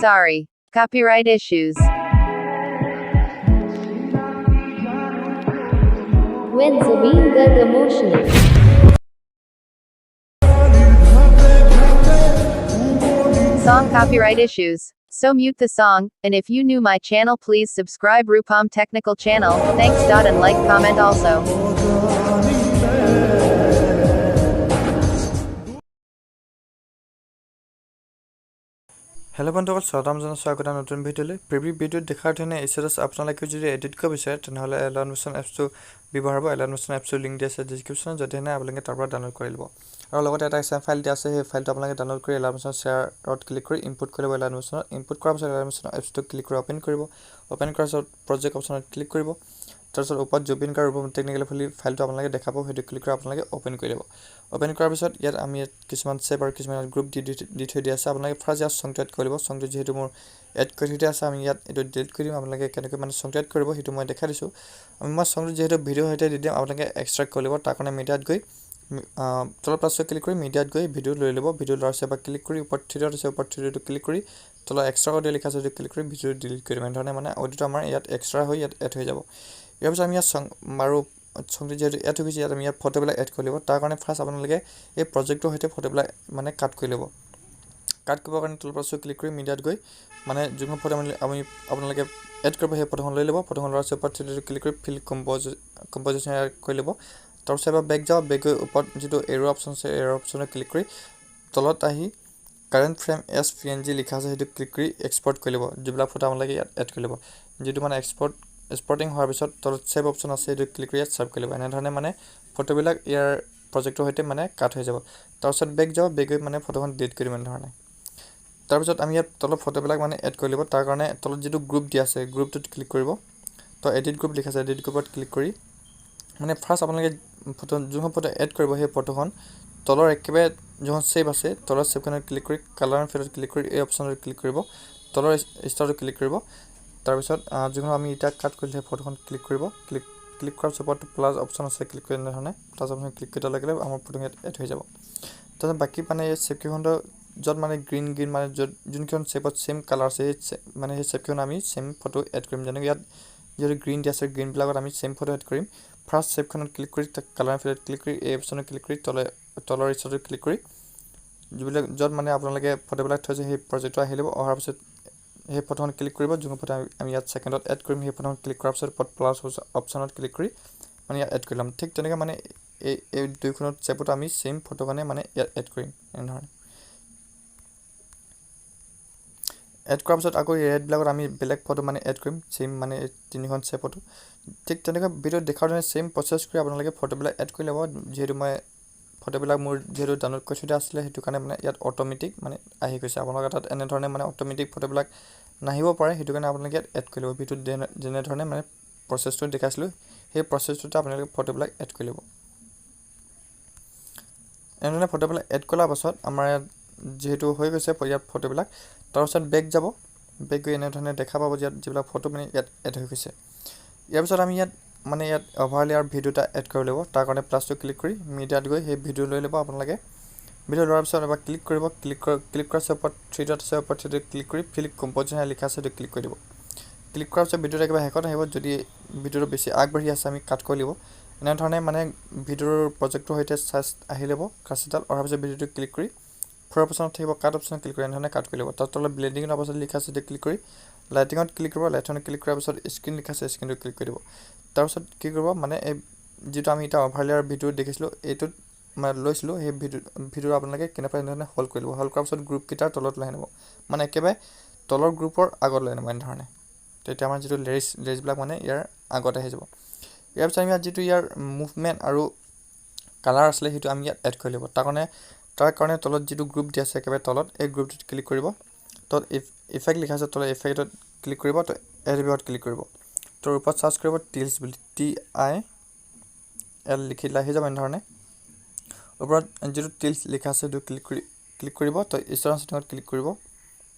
Sorry. Copyright issues. When Zubeen Garg emotional. Song copyright issues. So mute the song, and if you new my channel, please subscribe Rupam Technical Channel. Thanks dot and like comment also. Hello বন্ধুসকল, স্বাগতম জনাইছোঁ আকৌ এটা নতুন ভিডিঅ'লৈ। Preview ভিডিঅ'ত দেখাৰ ধৰণে status আপোনালোকেও যদি এডিট কৰিব বিচাৰে, তেনেহ'লে এলাইট মোশ্যন এপছটো ব্যৱহাৰ হ'ব। এলাইট মোশ্যন এপছটোৰ লিংক দিয়া আছে ডিছক্ৰিপশ্যনত, যদিহে নাই আপোনালোকে তাৰ পৰা ডাউনলোড কৰি ল'ব। আৰু লগতে এটা এক্সেল ফাইল দিয়া আছে, সেই ফাইলটো আপোনালোকে ডাউনলোড কৰি এলাইট মোশ্যন শ্বেয়াৰত ক্লিক কৰি ইম্পৰ্ট কৰি ল'ব। এলাইট মোশ্যনত ইম্পৰ্ট কৰাৰ পিছত এলাইট মোশ্যন এপছটো ক্লিক কৰি অ'পেন কৰিব। অ'পেন কৰাৰ পিছত প্ৰজেক্ট অপশ্যনত ক্লিক কৰিব। তাৰপিছত ওপৰত জুবিন গাৰ্গ ৰূপম টেকনিকেল বুলি ফাইলটো আপোনালোকে দেখা পাব, সেইটো ক্লিক কৰি আপোনালোকে অ'পেন কৰি ল'ব। অ'পেন কৰাৰ পিছত ইয়াত আমি ইয়াত কিছুমান শ্বেপ আৰু কিছুমান গ্ৰুপ দি দি দি থৈ দিয়া আছে। আপোনালোকে ফাৰ্ষ্ট ইয়াত চংটো এড কৰি ল'ব। চংটো যিহেতু মোৰ এড কৰি থৈ দিয়া আছে, আমি ইয়াত এইটো ডিলিট কৰি দিম। আপোনালোকে কেনেকৈ মানে চংটো এড কৰিব, সেইটো মই দেখাই দিছোঁ। আমি মই চংটো যিহেতু ভিডিঅ' সৈতে দি দিম, আপোনালোকে এক্সট্ৰেক্ট কৰি ল'ব। তাৰ কাৰণে মিডিয়াত গৈ তলত প্লাছত ক্লিক কৰি মিডিয়াত গৈ ভিডিঅ' লৈ ল'ব। ভিডিঅ' লোৱাৰ পিছত এবাৰ ক্লিক কৰি ওপৰত থ্ৰী ডট আছে, ওপৰত থ্ৰী ডটটো ক্লিক কৰি তলত এক্সট্ৰা অডিঅ' লিখা আছে, সেইটো ক্লিক কৰি ভিডিঅ' ডিলিট কৰি দিম। এনেধৰণে মানে অডিঅ'টো আমাৰ ইয়াত এক্সট্ৰা হৈ ইয়াত এড হৈ যাব। ইয়াৰ পিছত আমি ইয়াত চং আৰু চংটো যিহেতু এড হৈ গৈছে, ইয়াত আমি ইয়াত ফটোবিলাক এড কৰি ল'ব। তাৰ কাৰণে ফাৰ্ষ্ট আপোনালোকে এই প্ৰজেক্টটোৰ সৈতে ফটোবিলাক মানে কাট কৰি ল'ব। কাট কৰিবৰ কাৰণে তলৰ প্লাছত ক্লিক কৰি মিডিয়াত গৈ মানে যোনখন ফটো আমি আপোনালোকে এড কৰিব, সেই ফটোখন লৈ ল'ব। ফটোখন লোৱাৰ পিছত ওপৰত থ্ৰী ক্লিক কৰি ফিল কম্প'জিশ্যন কৰি ল'ব। তাৰপিছত এবাৰ বেক যাওঁ। বেক গৈ ওপৰত যিটো এৰ' অপশ্যন আছে, এৰ' অপশ্যনত ক্লিক কৰি তলত আহি কাৰেণ্ট ফ্ৰেম এজ পিএনজি লিখা আছে, সেইটো ক্লিক কৰি এক্সপৰ্ট কৰি ল'ব। যিবিলাক ফটো আপোনালোকে ইয়াত এড কৰি ল'ব, যিটো মানে এক্সপৰ্টিং হোৱাৰ পিছত তলত ছেভ অপশ্যন আছে, সেইটো ক্লিক কৰি ইয়াত ছেভ কৰি ল'ব। এনেধৰণে মানে ফটোবিলাক ইয়াৰ প্ৰজেক্টৰ সৈতে মানে কাট হৈ যাব। তাৰপিছত বেক যাব, বেক গৈ মানে ফটোখন ডিলিট কৰি দিম এনেধৰণে। তাৰপিছত আমি ইয়াত তলত ফটোবিলাক মানে এড কৰি ল'ব। তাৰ কাৰণে তলত যিটো গ্ৰুপ দিয়া আছে, গ্ৰুপটোত ক্লিক কৰিব। তো এডিট গ্ৰুপ লিখা আছে, এডিট গ্ৰুপত ক্লিক কৰি মানে ফাৰ্ষ্ট আপোনালোকে ফটো যোনখন ফটো এড কৰিব, সেই ফটোখন তলৰ একেবাৰে যোনখন শ্বেপ আছে, তলৰ শ্বেপখনত ক্লিক কৰি কালাৰ এণ্ড ফিলত ক্লিক কৰি এই অপশ্যনত ক্লিক কৰিব, তলৰ ষ্টাৰটো ক্লিক কৰিব। তাৰপিছত যোনখন আমি এতিয়া কাট কৰিলোঁ, সেই ফটোখন ক্লিক কৰিব। ক্লিক ক্লিক কৰাৰ পিছত ওপৰত প্লাছ অপশ্যন আছে, ক্লিক কৰি এনেধৰণে প্লাছ অপশ্যন ক্লিক কৰি দিয়াৰ লগে লগে আমাৰ ফটো ইয়াত এড হৈ যাব। তাৰপিছত বাকী মানে এই শ্বেপকেইখনটো য'ত মানে গ্ৰীণ গ্ৰীণ মানে য'ত যোনকেইখন শ্বেপত ছেইম কালাৰ আছে, সেই মানে সেই শ্বেপকেইখন আমি ছেইম ফটো এড কৰিম। যেনেকৈ ইয়াত যিহেতু গ্ৰীণ দিয়া আছে, গ্ৰীণবিলাকত আমি ছেইম ফটো এড কৰিম। ফাৰ্ষ্ট শ্বেপখনত ক্লিক কৰি কালাৰ ফিলত ক্লিক কৰি এই অপশ্যনত ক্লিক কৰি তলৰ ষ্টাৰটোত ক্লিক কৰি যিবিলাক য'ত মানে আপোনালোকে ফটোবিলাক থৈছে, সেই প্ৰজেক্টটো আহি ল'ব। অহাৰ পিছত সেই ফটোখন ক্লিক কৰিব, যোনখন ফটো আমি ইয়াত ছেকেণ্ডত এড কৰিম। সেই ফটোখন ক্লিক কৰাৰ পিছত ওপৰত প্লাছ অপশ্যনত ক্লিক কৰি মানে ইয়াত এড কৰি ল'ম। ঠিক তেনেকৈ মানে এই দুইখনত শ্বেপতো আমি ছেইম ফটোখনে মানে ইয়াত এড কৰিম। এনেধৰণে এড কৰাৰ পিছত আকৌ ৰেডবিলাকত আমি বেলেগ ফটো মানে এড কৰিম, ছেইম মানে এই তিনিখন শ্বেপতো। ঠিক তেনেকৈ ভিডিঅ'ত দেখাৰ দৰে ছেইম প্ৰচেছ কৰি আপোনালোকে ফটোবিলাক এড কৰি ল'ব। যিহেতু মই ফটোবিলাক মোৰ যিহেতু ডাউনলোড কৰি থৈ দিয়া আছিলে, সেইটো কাৰণে মানে ইয়াত অট'মেটিক মানে আহি গৈছে। আপোনালোকে তাত এনেধৰণে মানে অট'মেটিক ফটোবিলাক নাহিব পাৰে, সেইটো কাৰণে আপোনালোকে ইয়াত এড কৰি ল'ব। ভিডিঅ'ত যেনেধৰণে মানে প্ৰচেছটো দেখাইছিলোঁ, সেই প্ৰচেছটোতে আপোনালোকে ফটোবিলাক এড কৰি ল'ব। এনেধৰণে ফটোবিলাক এড কৰাৰ পাছত আমাৰ ইয়াত যিহেতু হৈ গৈছে ইয়াত ফটোবিলাক, তাৰপিছত বেক যাব। বেক গৈ এনেধৰণে দেখা পাব যে ইয়াত যিবিলাক ফটো মানে ইয়াত এড হৈ গৈছে। ইয়াৰ পিছত আমি ইয়াত মানে ইয়াত অভাৰলে আৰু ভিডিঅ' এটা এড কৰিব লাগিব। তাৰ কাৰণে প্লাছটো ক্লিক কৰি মিডিয়াত গৈ সেই ভিডিঅ' লৈ ল'ব আপোনালোকে। ভিডিঅ' লোৱাৰ পিছত এবাৰ ক্লিক কৰিব। ক্লিক কৰাৰ পিছত ওপৰত থ্ৰী ডট আছে, ওপৰত থ্ৰী ডট ক্লিক কৰি ফিল কম্প'জিশ্যন লিখা আছে, সেইটো ক্লিক কৰি দিব। ক্লিক কৰাৰ পিছত ভিডিঅ'টো একেবাৰে শেষত আহিব। যদি ভিডিঅ'টো বেছি আগবাঢ়ি আছে, আমি কাট কৰি দিব। এনেধৰণে মানে ভিডিঅ'ৰ প্ৰজেক্টটোৰ সৈতে চাইজ আহি ল'ব। কাঁচিডাল অহাৰ পিছত ভিডিঅ'টো ক্লিক কৰি ফ'ৰ অপশ্যনত থাকিব, কাট অপশ্যনত ক্লিক কৰি এনেধৰণে কাট কৰি ল'ব। তাৰ তলত ব্লেণ্ডিং অপশ্যন লিখা আছে, সেইটো ক্লিক কৰি লাইটিঙত ক্লিক কৰিব। লাইটিঙত ক্লিক কৰাৰ পিছত স্ক্ৰীণ লিখা আছে, স্ক্ৰীণটো ক্লিক কৰি দিব। তাৰপিছত কি কৰিব, মানে এই যিটো আমি এতিয়া অভাৰলেয়াৰ ভিডিঅ' দেখিছিলোঁ, এইটোত মানে লৈছিলোঁ, সেই ভিডিঅ' আপোনালোকে কেনেকুৱা এনেধৰণে হোল্ড কৰি ল'ব। হোল্ড কৰাৰ পিছত গ্ৰুপকেইটাৰ তলত লৈ আনিব, মানে একেবাৰে তলৰ গ্ৰুপৰ আগত লৈ আনিব এনেধৰণে। তেতিয়া আমাৰ যিটো লিৰিক্সবিলাক মানে ইয়াৰ আগত আহি যাব। ইয়াৰ পিছত আমি ইয়াত যিটো ইয়াৰ মুভমেণ্ট আৰু কালাৰ আছিলে, সেইটো আমি ইয়াত এড কৰি ল'ব। তাৰ কাৰণে তলত যিটো গ্ৰুপ দিয়া আছে, একেবাৰে তলত এই গ্ৰুপটোত ক্লিক কৰিব। তলত ইফেক্ট লিখা আছে, তলত ইফেক্টত ক্লিক কৰিব। তো এড ইফেক্টত ক্লিক কৰিব। তো ওপৰত চাৰ্চ কৰিব টিলছ বুলি, TIL লিখি দিলে আহি যাব। এনেধৰণে ওপৰত যিটো টিলছ লিখা আছে, সেইটো ক্লিক কৰিব। তো ষ্টাৰ ছেটিঙত ক্লিক কৰিব।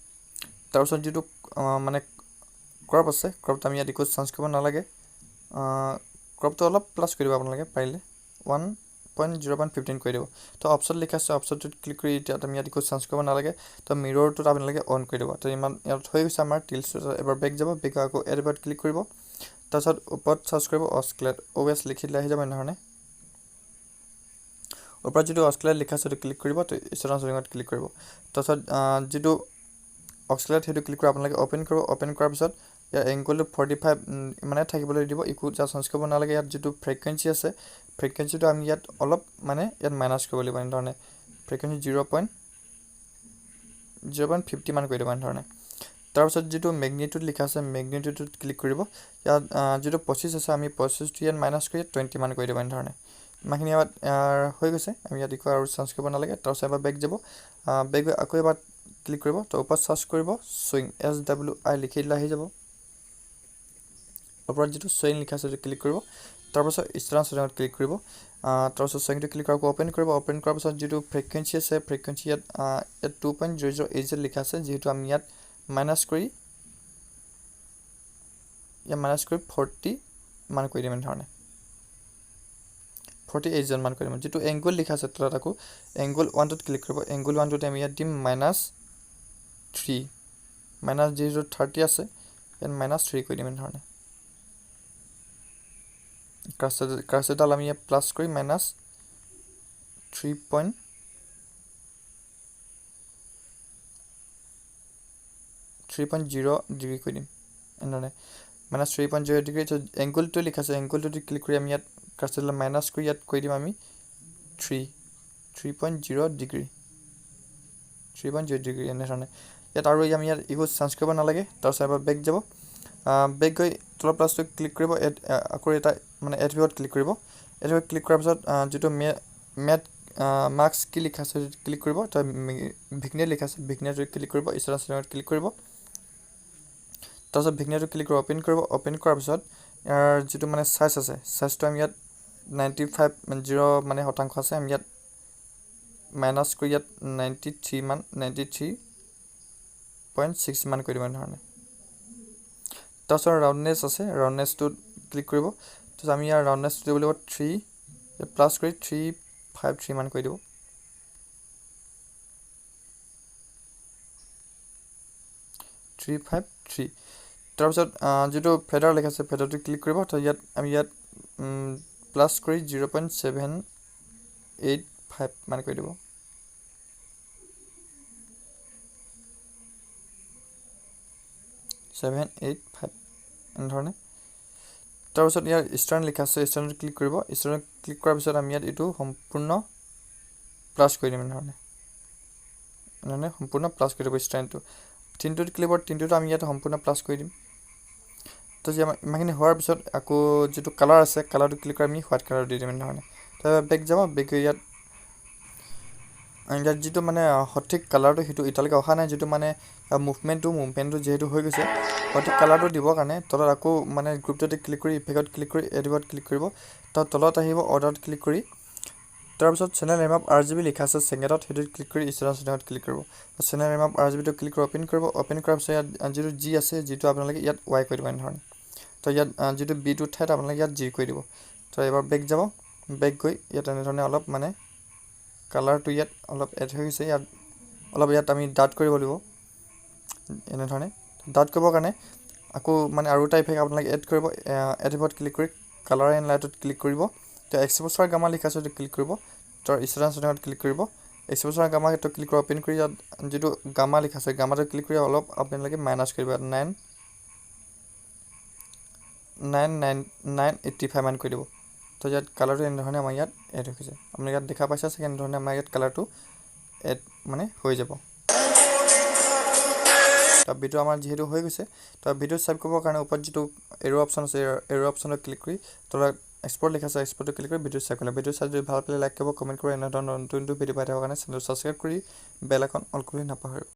তাৰপিছত যিটো মানে ক্ৰপ আছে, ক্ৰপটো আমি ইয়াত একো চেঞ্জ কৰিব নালাগে। ক্ৰপটো অলপ প্লাছ কৰি দিব আপোনালোকে পাৰিলে, ওৱান 0.0.15 কৰি দিব। তো অপশ্যন লিখা আছে, অপশ্যনটোত ক্লিক কৰি এতিয়া আমি ইয়াত একো চেঞ্জ কৰিব নালাগে। তো মিৰৰটোত আপোনালোকে অন কৰি দিব। তো ইমান ইয়াত হৈ গৈছে আমাৰ টিল্টটো। এবাৰ বেক যাব, বেক আকৌ এড এবাৰ ক্লিক কৰিব। তাৰপিছত ওপৰত চাৰ্চ কৰিব অস্কিলেট, অ' এছ লিখি দিলে আহি যাব এনেধৰণে। ওপৰত যিটো অস্কিলেট লিখা আছে সেইটো ক্লিক কৰিব। তো ষ্টেটাছ ক্লিক কৰিব। তাৰপিছত যিটো অস্কিলেট সেইটো ক্লিক কৰি আপোনালোকে অ'পেন কৰিব। অ'পেন কৰাৰ পিছত ইয়াৰ এংগলটো 45 মানে থাকিবলৈ দিব, একো জাষ্ট চেঞ্জ কৰিব নালাগে। ইয়াত যিটো ফ্ৰিকুৱেঞ্চি আছে, ফ্ৰিকুৱেঞ্চিটো আমি ইয়াত অলপ মানে ইয়াত মাইনাছ কৰিব লাগিব এনেধৰণে। ফ্ৰিকুৱেঞ্চি 0.0.50 মান কৰি দিব এনেধৰণে। তাৰপিছত যিটো মেগনিটিউড লিখা আছে, মেগনিটিউডটোত ক্লিক কৰিব। ইয়াত যিটো 25 আছে, আমি 25টো ইয়াত মাইনাছ কৰি 20 মান কৰি দিব এনেধৰণে। ইমানখিনি ইয়াত হৈ গৈছে, আমি ইয়াত একো আৰু চেঞ্জ কৰিব নালাগে। তাৰপিছত এবাৰ বেক যাব, বেক গৈ আকৌ এবাৰ ক্লিক কৰিব। তো ওপৰত চাৰ্চ কৰিব চুইং, SWI লিখি দিলে আহি যাব। ওপৰত যিটো চুইং লিখা আছে সেইটো ক্লিক কৰিব। তাৰপাছত ষ্টাৰ চেনেলত ক্লিক কৰিব। তাৰপাছত চুইংটো ক্লিক কৰি আকৌ অ'পেন কৰিব। অ'পেন কৰাৰ পিছত যিটো ফ্ৰিকুৱেঞ্চি আছে, ফ্ৰিকুৱেঞ্চি ইয়াত 2.00 8 লিখা আছে, যিহেতু আমি ইয়াত মাইনাছ কৰি 40 মান কৰি দিম এনেধৰণে, 40 এইট মান কৰি দিম। যিটো এংগুল লিখা আছে তলত, আকৌ এংগুল ওৱানটোত ক্লিক কৰিব। এংগুল ওৱানটোত আমি ইয়াত দিম -3, মাইনাছ যিহেতু 30 আছে, ইয়াত -3 কৰি দিম এনেধৰণে। কাৰ্চাৰডাল আমি ইয়াত প্লাছ কৰি -3.3.0 ডিগ্ৰী কৰি দিম এনেধৰণে, -3.0 ডিগ্ৰী। এংগুলটো লিখা আছে, এংগুলটোত ক্লিক কৰি আমি ইয়াত কাৰ্চাৰডাল মাইনাছ কৰি ইয়াত কৰি দিম আমি 3.0 ডিগ্ৰী, 3.0 ডিগ্ৰী এনেধৰণে। ইয়াত আৰু আমি ইয়াত একো চেঞ্জ কৰিব নালাগে। তাৰপিছত এবাৰ বেক যাব, বেক গৈ তলৰ প্লাছটো ক্লিক কৰিব। এড আকৌ এটা মানে এড ভিউত ক্লিক কৰিব। এড ভিউত ক্লিক কৰাৰ পিছত যিটো মেট মাৰ্কছ কি লিখা আছে সেইটো ক্লিক কৰিব। তাত ভিগনেট লিখা আছে, ভিগনেটটো ক্লিক কৰিব। ষ্টেটাছ ক্লিক কৰিব। তাৰপিছত ভিগনেটটো ক্লিক কৰিব, অ'পেন কৰিব। অ'পেন কৰাৰ পিছত ইয়াৰ যিটো মানে চাইজ আছে, চাইজটো আমি ইয়াত 95 0 মানে শতাংশ আছে, আমি ইয়াত মাইনাছ কৰি ইয়াত 93 মান, 93.6 মান কৰি দিব এনেধৰণে। তাৰপিছত ৰাউণ্ডনেছ আছে, ৰাউণ্ডনেছটোত ক্লিক কৰিব। তাৰপিছত আমি ইয়াৰ ৰাউণ্ডনেছটো দিব লাগিব 3 প্লাছ কৰি 353 মান কৰি দিব, 353। তাৰপিছত যিটো ফেডাৰ লিখা আছে, ফেডাৰটো ক্লিক কৰিব। তো ইয়াত আমি ইয়াত প্লাছ কৰি 0.785 মান কৰি দিব, 785 এনেধৰণে। তাৰপিছত ইয়াৰ ষ্টাৰ্ণ লিখা আছে, ষ্টাৰ্ণত ক্লিক কৰিব। ষ্টাৰ্ণত ক্লিক কৰাৰ পিছত আমি ইয়াত এইটো সম্পূৰ্ণ প্লাছ কৰি দিম এনেধৰণে। এনেধৰণে সম্পূৰ্ণ প্লাছ কৰি দিব ষ্টাইলটো। থিনটোত ক্লিক কৰিব, থিনটোতো আমি ইয়াত সম্পূৰ্ণ প্লাছ কৰি দিম। তো যে ইমানখিনি হোৱাৰ পিছত আকৌ যিটো কালাৰ আছে, কালাৰটো ক্লিক কৰি আমি হোৱাইট কালাৰ দি দিম এনেধৰণে। তাৰপৰা বেক যাব, বেক গৈ ইয়াত যিটো মানে সঠিক কালাৰটো সেইটো এতিয়ালৈকে অহা নাই। যিটো মানে মুভমেণ্টটো যিহেতু হৈ গৈছে, সঠিক কালাৰটো দিবৰ কাৰণে তলত আকৌ মানে গ্ৰুপটোতে ক্লিক কৰি ইফেক্টত ক্লিক কৰি এডিটত ক্লিক কৰিব। তাত তলত আহিব অৰ্ডাৰত ক্লিক কৰি, তাৰপিছত চেনেল ৰেম্প RGB লিখা আছে ছেকেণ্ডত, সেইটোত ক্লিক কৰি ষ্টেটাছ চেনেলত ক্লিক কৰিব। চেনেল ৰেম্প RGBটো ক্লিক কৰি অ'পেন কৰিব। অ'পেন কৰাৰ পিছত ইয়াত যিটো জি আছে, যিটো আপোনালোকে ইয়াত ৱাই কৰি দিব এনেধৰণে। তো ইয়াত যিটো বিটোৰ ঠাইত আপোনালোকে ইয়াত জি কৰি দিব। তো এবাৰ বেক যাব, বেক গৈ ইয়াত এনেধৰণে অলপ মানে কালাৰটো ইয়াত অলপ এড হৈ গৈছে, ইয়াত অলপ ইয়াত আমি ডাৰ্ক কৰিব লাগিব এনেধৰণে। ডাৰ্ক কৰিবৰ কাৰণে আকৌ মানে আৰু এটা ইফেক্ট আপোনালোকে এড কৰিব। এড ইফেক্টত ক্লিক কৰি কালাৰ এণ্ড লাইটত ক্লিক কৰিব। তো এক্সপ'জাৰ গামা লিখা আছে, সেইটো ক্লিক কৰিব। তাৰ ষ্টেটাছ চেনেলত ক্লিক কৰিব। এক্সপ'জাৰ গামা সেইটো ক্লিক কৰি অ'পেন কৰি ইয়াত যিটো গামা লিখা আছে, গামাটো ক্লিক কৰি অলপ আপোনালোকে মাইনাছ কৰিব, 9 9 9 9 85 মান কৰি দিব। তো ইয়াত কালাৰটো এনেধৰণে আমাৰ ইয়াত এড হৈ গৈছে। আপুনি ইয়াত দেখা পাইছে চাগে, এনেধৰণে আমাৰ ইয়াত কালাৰটো এড মানে হৈ যাব। তো ভিডিঅ' আমাৰ যিহেতু হৈ গৈছে, তো ভিডিঅ' ছেভ কৰিবৰ কাৰণে ওপৰত যিটো এৰ' অপশ্যন আছে, এৰ' অপশ্যনত ক্লিক কৰি তলত এক্সপৰ্ট লিখা আছে, এক্সপৰ্টটো ক্লিক কৰি ভিডিঅ' ছেভ কৰিলে। ভিডিঅ' চাই যদি ভাল পালে লাইক কৰিব, কমেণ্ট কৰিব। এনেধৰণৰ নতুন নতুন ভিডিঅ' পাই থকাৰ কাৰণে চেনেলটো ছাবস্ক্ৰাইব কৰি বেল আইকন অল কৰিবলৈ নাপাহৰিব।